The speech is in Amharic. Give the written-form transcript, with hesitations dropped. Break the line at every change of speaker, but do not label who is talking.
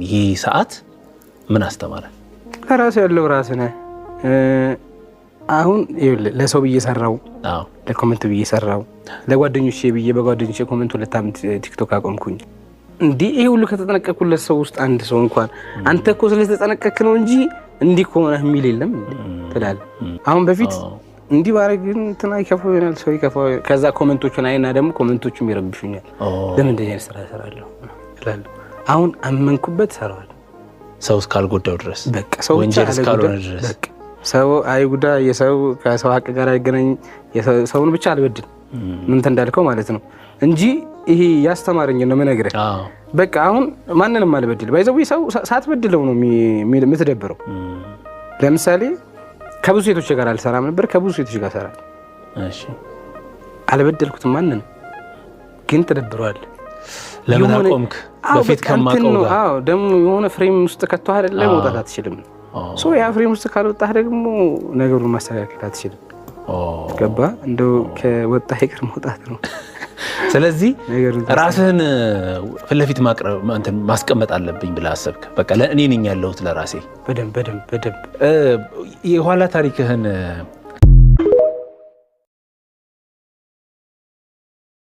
ይህ ሰዓት ምን አስተማረ?
ከራስ ያለው ራስ ነህ። አሁን ይኸውልህ ለሰው ብዬ ሰራው፣ ለ comment ብዬ ሰራው፣ ለጓደኞቼ ብዬ በጓደኞቼ comment 2 ዓመት ቲክቶክ አቆምኩኝ። እንዲህ ይሄ ሁሉ ከተጠነቀቅኩለት ሰው ውስጥ አንድ ሰው እንኳን አንተ እኮ ስለተጠነቀቅክ ነው እንጂ እንዲህ ከሆነ የሚል የለም ትላለህ። አሁን በፊት እንዲህ ባረግ እንትና ይከፋው ይሆናል፣ ሰው ይከፋው። ከዛ comment ኦቹን አይና ደግሞ comment ኦቹም ይረብሹኛል። ለምን እንደዚህ አይነት ስራ እሰራለሁ እላለሁ። አሁን አመንኩበት፣ እሰራዋለሁ።
ሰው እስካልጎዳው ድረስ።
በቃ ሰው ብቻ
ወንጀል እስካልሆነ
አለጉዳ፣
ድረስ።
በቃ ሰው አይጉዳ፣ የሰው ከሰው ሀቅ ጋር አይገናኝ፣ ሰውን ብቻ አልበድል እንትን እንዳልከው ማለት ነው እንጂ ይሄ ያስተማረኝ ነው የምነግርህ። በቃ አሁን ማንንም አልበድል፣ by the way ሰው ሳትበድለው ነው የምትደብረው። ለምሳሌ ከብዙ ሴቶች ጋር አልሰራም ነበር፣ ከብዙ ሴቶች ጋር እሰራለሁ። አልበደልኩትም ማንንም፣ ግን ትደብረዋለህ።
ለምን አቆምክ?
አዎ፣
በፊት
በቃ እንትን
ከማውቀው
ነው።
ጋር።
አዎ፣ ደግሞ የሆነ frame ውስጥ ከቶ አይደለ መውጣት አትችልም። So ያ frame ውስጥ ካልወጣህ ደግሞ ነገሩን ማስተካከል አትችልም። ገባ? እንደው ከወጣህ ይቅር መውጣት ነው።
ስለዚህ
ነገሩን
ራስህን ፊት ለፊት ማቅረብ እንትን ማስቀመጥ አለብኝ ብለህ አሰብክ። በቃ ለእኔ ነኝ ያለሁት ለራሴ።
በደንብ በደንብ በደንብ።
የኋላ ታሪክህን